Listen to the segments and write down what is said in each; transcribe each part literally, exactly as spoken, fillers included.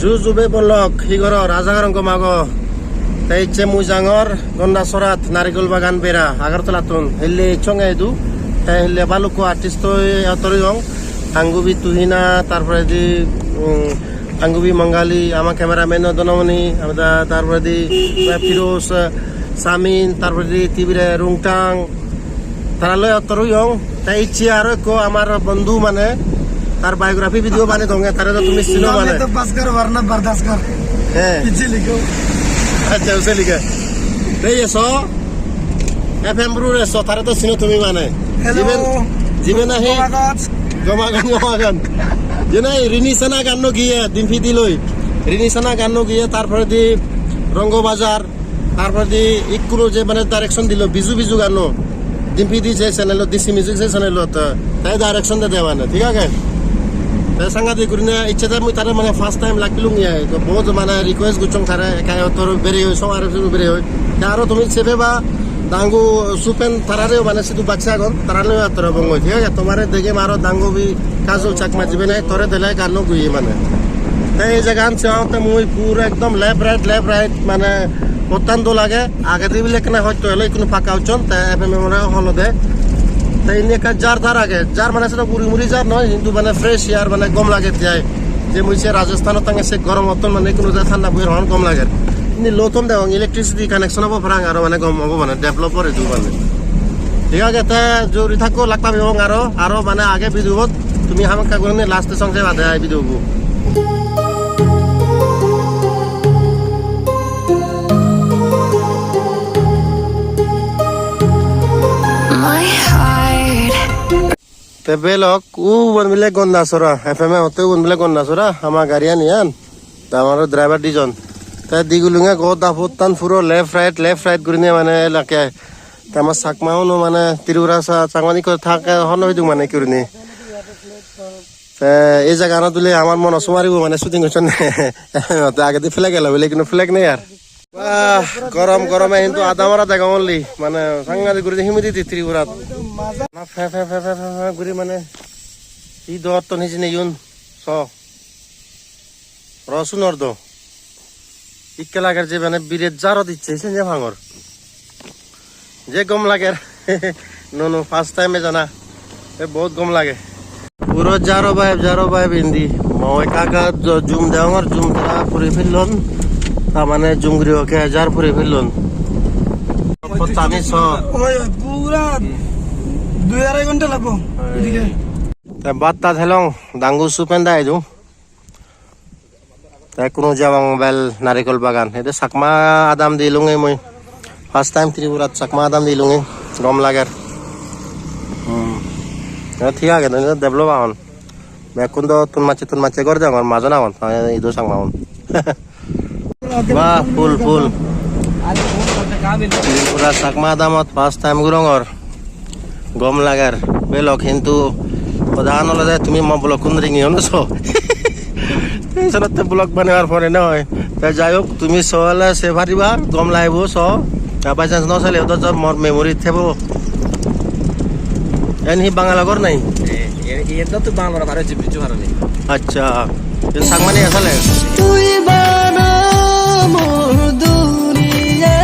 Ju ju bhei bon lok, hi goror? Aja gorong gom ago. Te icche mui jangor Gondasorat narikol bagan bera Agartalattun. Hille ecchonge idu. Te hille balukko artist oi ottor oyong. Angubi Tuhina, tar poredi, um, Angubi Mangali, ama cameraman o Donamoni, amada tar poredi Firoz, Samin, tar poredi Tibire Rungtang. Tara loi ottor oyong. Te icche aro ekko amar bondhu mane tar biography video banei donge, tare do tumi sino mane. सामने तो बस कर वरना बर्दाश्त कर। He. पीछे लिखो। Accha, use likhe. Te ye so, F M Bru re so, tare do sino tumi mane. Hello. Jiben, jiben ahi. Gomagaj. Gomagaj, Gomagaj. Jena Rini Sana ganno giye, Dimpi Diloi. Rini Sana ganno giye, tar poredi Rongo Bazar. Tar poredi ikkunu je mane direction dilo Biju Biju ganno, Dimpi di je channel-ot, D C Music je channel-ot, te, te direction dede mane, thik age? Te sangadik gurine icche de mui tare mane first time lak pelung ye, to bahut mane request gocchong tare, ekka ottor bereyoi, song aro sidu bereyoi. Te aro tumi sebe ba dangu Supen tarareo mane sidu bacche agon, tara loi ottor obongoi, thik age? Tomare degem aro dangubi Kajol Chakma jibe nahi tore dele ganno guye mane. Te ei jagan se te mui puro ekdom left right, left right mane pottan dol age. Agedi bile ekkena hosto elo ikkunu pakka gocchon, te F M M ore holode. Te indi ekka jar tar age, jar mane sero guri muri jar noi, hintu mane fresh air mane gom lage te ai. Je mui se Rajasthan-ot tange se goromottun mane ikkunu je thanda boyer hon gom lager. Indi low ton degong, electricity connection obo parang aro mane gom obo mane develop ore du mane. Thik age, te juri thakko, lak pabong aro, aro mane age video bot tumi hamakkai gurinei last song se bade ai video bo. My heart. Te belok ubon bile Gondasora, F M M otte ubon bile Gondasora, ama gari ani an. Te amaro driver dijon. Te digulunge goda pottan puro left right, left right gurinei mane elake. Te ama Chakma uno mane Tripura sa-, Chakma ikko thake honno hidung mane ikko gurinei. Te ei jaganot bile amar mono sumaribo mane shooting gocchonne. Te agedi flag elo bile, ikkunu flag nei ar. Bah, gorom gorome hintu adamora degong only, mane sangadik guri humidity Tripurat. Na phe phe phe phe phe phe guri mane hi dotton hijeni iyun so. Rosunor do. Ikke lager je mane biret jaro dicche sen je pangor. Je gom lager. No, no, first time ejana. E bahut gom lage. Puro jaro vibe, jaro vibe indi. Mui ekka ekka jo-, jum degongor, jum tara puri pellon. Ta mane jum guri okke jar puri pellon. Pottani so. Oi, pura dui arai ghonta lagbo. Oi. Edike. Te bhat tat helong, dangu Supen da idu. Te ekkunu jabong bel narikol bagan. Ede Chakma adam dilunge mui. First time Tripurat Chakma adam dilunge. Gom lager. Hmm. Te thik age, te develop agon. Bekkun do tun macche tun macche gor degongor, majon agon. Te idu Chakma un. Bah, full, full. Tripura Chakma adamot first time gurongor. Gom lager. Belok hintu hodahan olode tumi mo vlog kun ringi ono so. Ei senotte vlog banebar pore noi. Te jai hok, tumi so ole se pariba, gom lagibo so. Te by chance no sele odo jor mor memory thebo. En hi Bangala ghor nai? Eh, iyen, iyen do tui Bangala ghor paro, Jibiju paro ni. Accha. Iyen Changma ni asole? Tui bana mor duniya,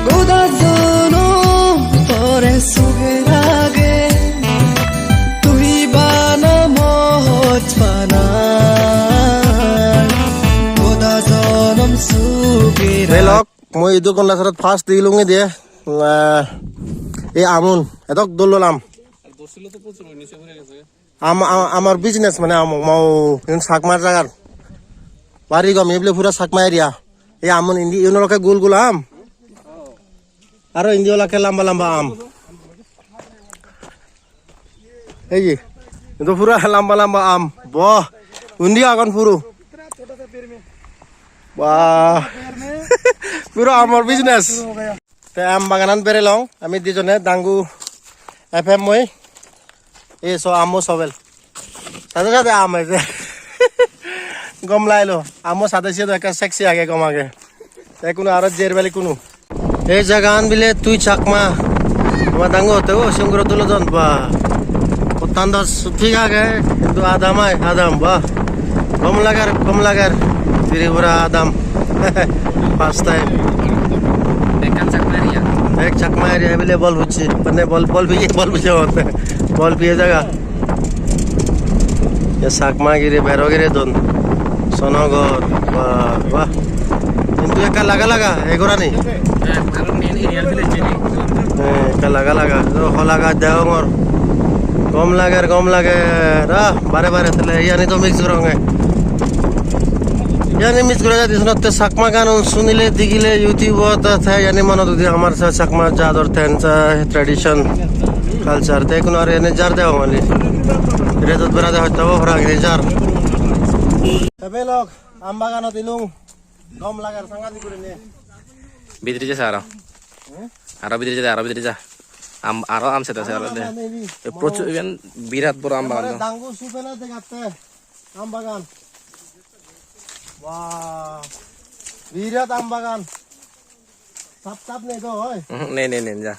goda jonom tore suge rage. Tui bana mor bana, goda jonom suge rage. Belok, mui idu Gondasorat first dilungi de. Ah, ei amun, edok dol dol am. Am, am, amar business mane am, mau, igun Chakmar jagar. Bari gom, ebile pura Chakma area. Ei amun indi, igun olokke gul gul am. Aro indi olokke lamba lamba am. Ei je, idu pura lamba lamba am. Boh, undi agon puro. Wah. Puro amor business. Te am baganan berelong, ami dijone dangu F M mui. Ei so ammo sobel. Sade sade am age. Gom lailo. Ammo sade siye do ekka sexy age, gom age. Te kuno aro jer beli kuno. Ei jagan bile tui Chakma. Ama dangu hotte o singro tulodon ba. Pottan do thik age, hintu adam ai, adam ba. Gom lager, gom lager. Tripura adam. First time. Ekkan Chakma area. Ek Chakma area bile bol bucche. Mane bol, bol bucche, bol bucche hotte. Bol piye jaga. Ye Chakma gire, bero gire don. Sonogor. Wah, wah. Hintu ekka laga laga, e gorani. Eh, aro main area village ni. Eh, ekka laga laga. To hola gaj degongor. Gom lager, gom lager. Ah, bare bare tale iyani to mix goronge. Iyani mix gora jai de, senotte Chakma ganun sunile, digile, YouTube-ot, te iyani monot udi amar sa Chakma jador ten sa tradition, culture. Te ekun ar ene jar degong ani. Redot berade hoyto bo parang ene jar. Te belok, am baganot ilung. Gom lager sangadi gurinei. Bidire jese aro. Hmm? Aro bidire jede, aro bidire ja. Am, aro am sede, aro sede. Am, am, am, am. E, prochur, iben birat boro am bagan do. Dangu supela degatte. Am bagan. Wah. Birat am bagan. Sap sap nei do, oi. Mhm, nei, nei, nei, ja.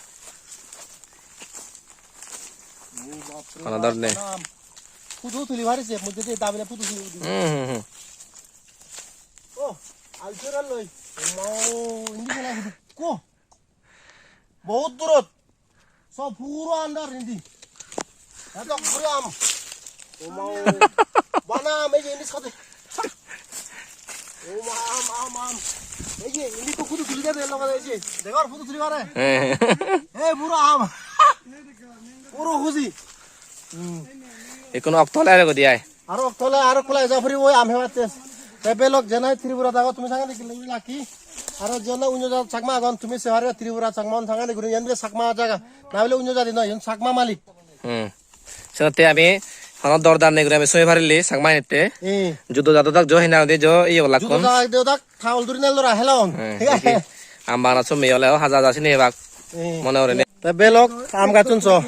O, bapre, kono dor nei. Bap, am. Photo tuli parise, mujungedi dabile photo tuli. Hmm, hmm, hmm. Oh, alsora loi. Mau, indi sala hudu ko. Bahut durot. Sob puro andar indi. Eto guri am. Oh, mau. Bana am, ei je indi sade. Oh, ma, am, am, am. Ei je, indi to photo tuli de, loge ei je. Degor photo tuli pare. Eh. Eh, puro am. Puro huji. Hmm. Ekhono okto ole aro godi ai. Aro okto ole aro kulai ja puribo, oi, am hebatte. Te belok jenai Tripura dago tumi sangani gile lucky. Aro jena unyo ja Chakma agon tumi se pare Tripura Chakma on sangani guri yen bile Chakma jaga. Na bile unyo jadi noi, yen Chakma malik. Hmm. Senotte ami hono dor dar nei guri ami soi parile Chakma initte. Eh. Judo jado dak jo hina de jo iye ola. Judo kon. Jado dak de dak thaul duri nel dora helon. Eh, thik age? Eki. Am bagana somme ole o haja haja sini hebak. Eh. Mone gore ne. Te belok am gacchun so.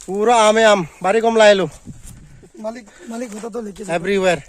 Puro ame am, bari gom lailo. Malik, malik hoda to likhe. Everywhere.